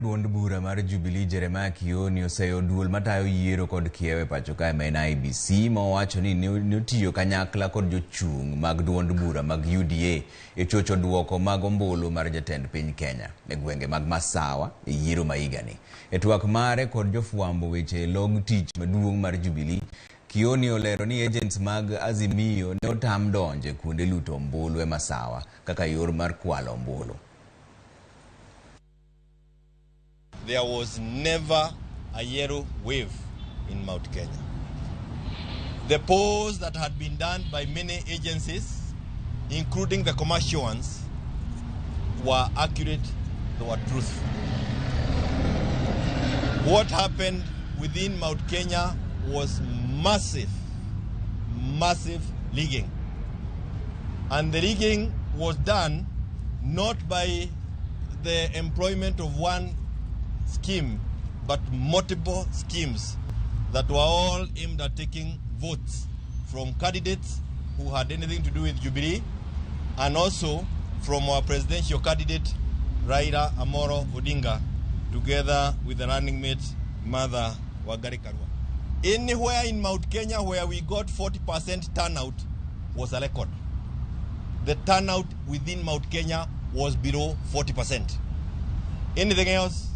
Duond bura mar Jubilee Jeremiah Kioni oseyo duol matayo yiero kod kiewo e pacho kae ma en IEBC ma owacho ni ne otiyo kanyakla kod jochung' mag duond bura mag UDA e chocho duoko mag ombulu mar jatend piny Kenya e gwenge mag Masawa e yiero ma higani. E twak mare kod jofwambo weche e log tich maduong' mar Jubilee, Kioni olero ni agents mag Azimio ne otam donjo e kuonde luto ombulu e Masawa kaka yor mar kwalo ombulu. There was never a yellow wave in Mount Kenya. The polls that had been done by many agencies, including the commercial ones, were accurate, they were truthful. What happened within Mount Kenya was massive, massive rigging. And the rigging was done not by the employment of one scheme, but multiple schemes that were all aimed at taking votes from candidates who had anything to do with Jubilee and also from our presidential candidate, Raila Amolo Odinga, together with the running mate, Martha Wangari Karua. Anywhere in Mount Kenya where we got 40% turnout was a record. The turnout within Mount Kenya was below 40%. Anything else